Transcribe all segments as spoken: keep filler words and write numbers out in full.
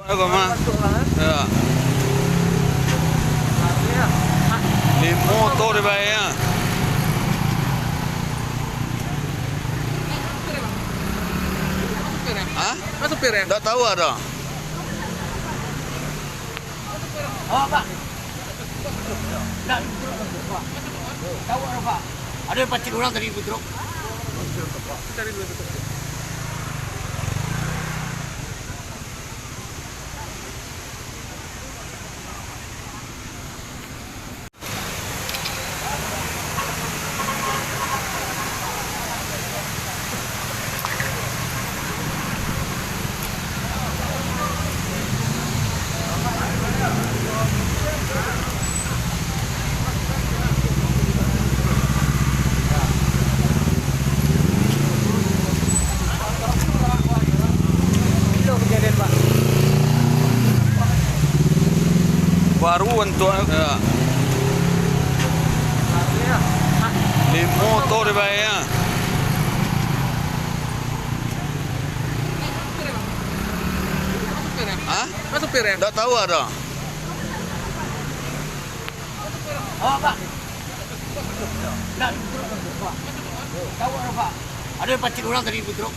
Aku mah. Ya. Limo tu dibayar. Hah? Ndak tahu ado. Ado yang pacik urang tadi di truk. Baru untuk, ya. Limo tu dibayar. Hah? Ndak tahu ado. Ado yang pacik urang tadi di truk.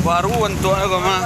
Baru untuk aku mah.